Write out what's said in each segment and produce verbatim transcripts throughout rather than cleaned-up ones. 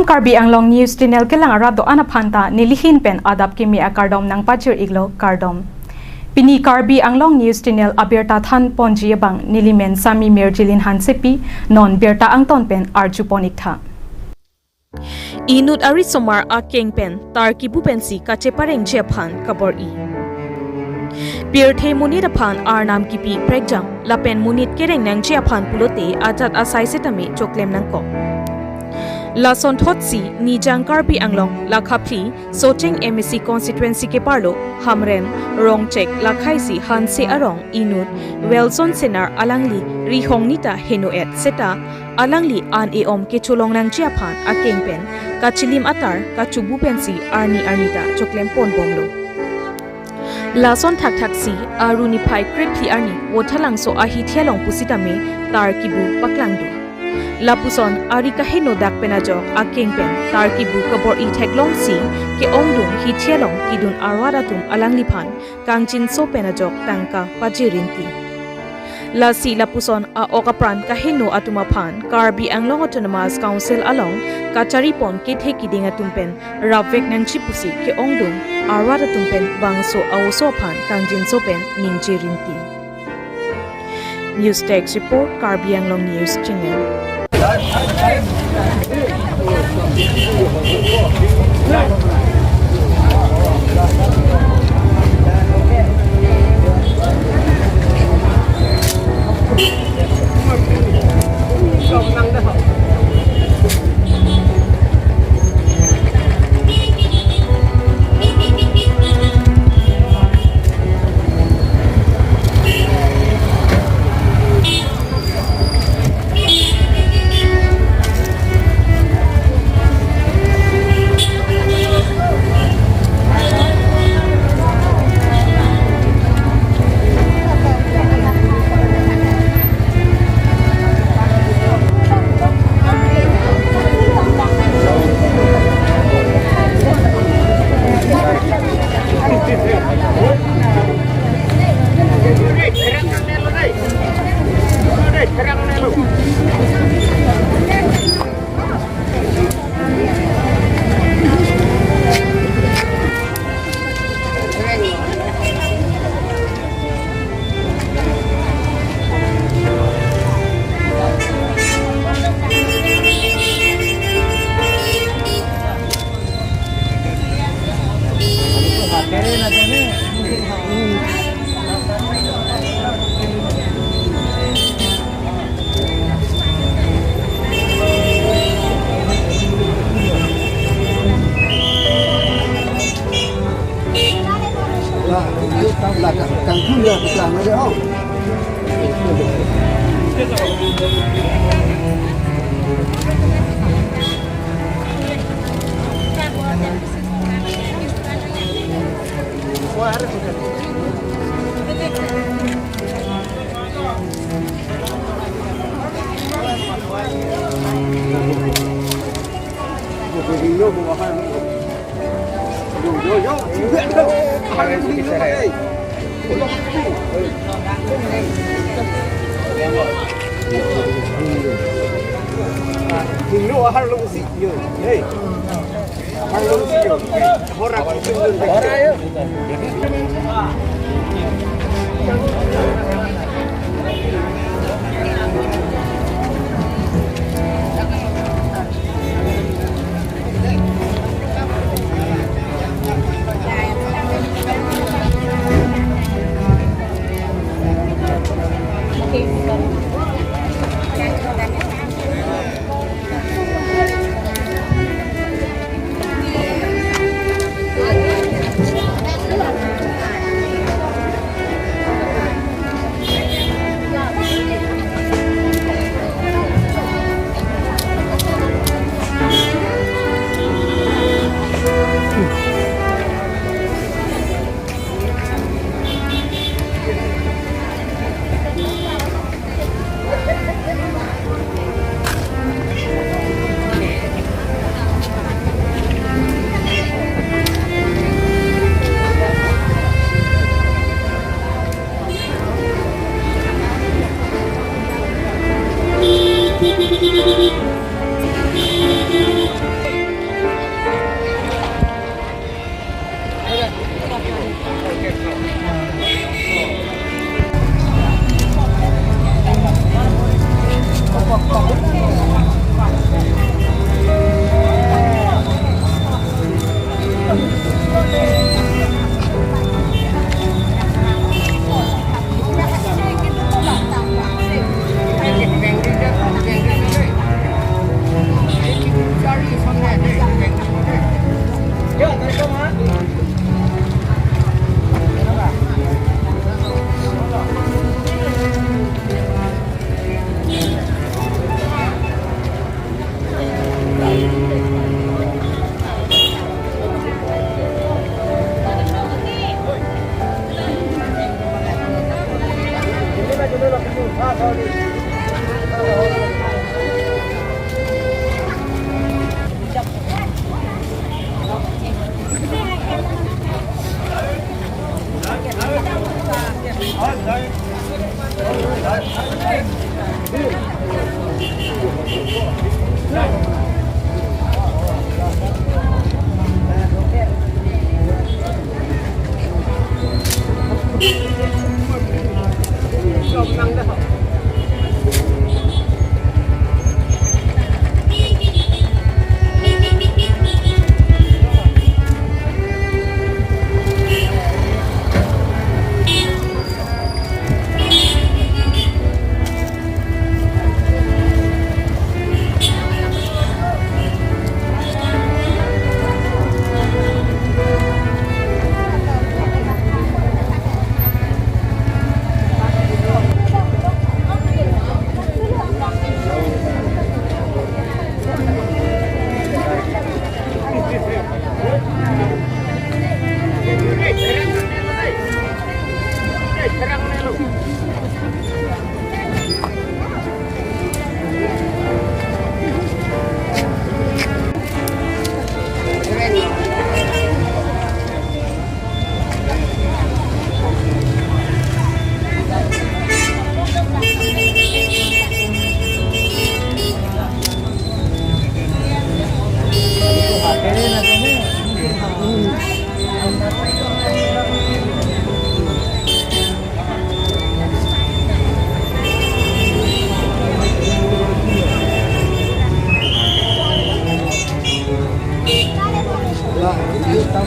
Karbi Anglong News Channel kelang arat do-an aphan ta nelihin pen adap kimi akardom nangpajir iklo, kardom. Pini Karbi Anglong News Channel abirta than ponji abang nelimen Sami Mirjilin Hansepi, non birta angton pen arju pon iktha. Inut arisomar akeng pen tar kibu pensi kacheparengji aphan kabor-i. Pirthe monit aphan arnam kipi prekjam lapen monit kereng nangji aphan pulote ajat asai setame choklem nangkok. Lasonthotsi Nijang Karbi Anglong lakha phli Socheng M A C constituency keparlo Hamren Rongchek lakhaisi Hanse arong inut Wilson Senar alangli rihong nita heno-et seta alangli an e-om kecholong nangji aphan akeng pen kachilim atar kachubu pensi arni arni ta choklem ponbomlo. Lason thakthaksi Aru niphai krephli arni Vothatlangso ahithi along pusitame tar kibu paklangdun. Lapuson ari kaheno dak pen ajok akeng pen tar kibu kabor-i theklongsi ke-ongdung hithi along kedun arat atum alangliphan kangjinso pen ajok tangka pajirinti. Lasi lapuson a-ok apran kaheno atum aphan Karbi Anglong Autonomous Council along kachari pon kethe kiding atum pen rapvek nangji pusi ke-ongdung arat atum pen bangso a-oso aphan kangjinso pen ningjeji rinti. News Desk Report, Karbi Anglong News Channel.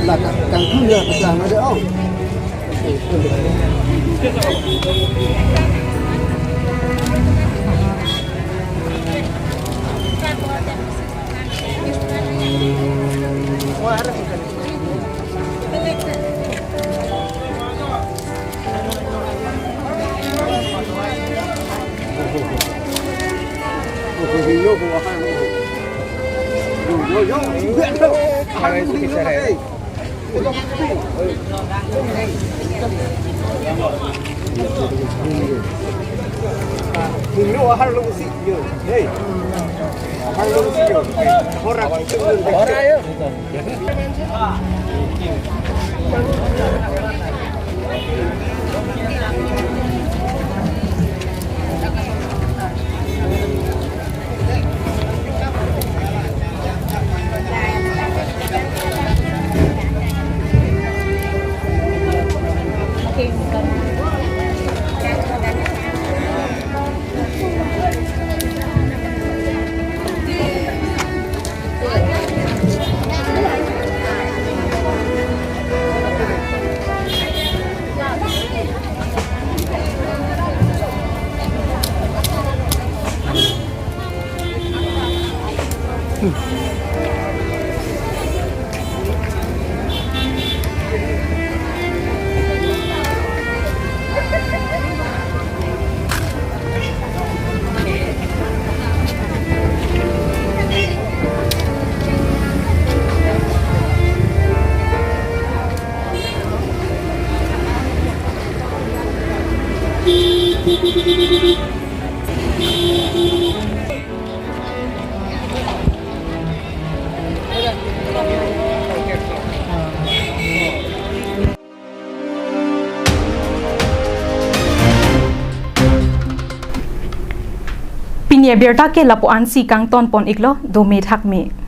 La, la, kangthum ya, pesa ma de ong. Hingno ahar lo si yo. Hey. Ahar lo si yo. Horak. Horak yo. Pini abirta ke lapu-ansi kangton pon iklo, dome thakme.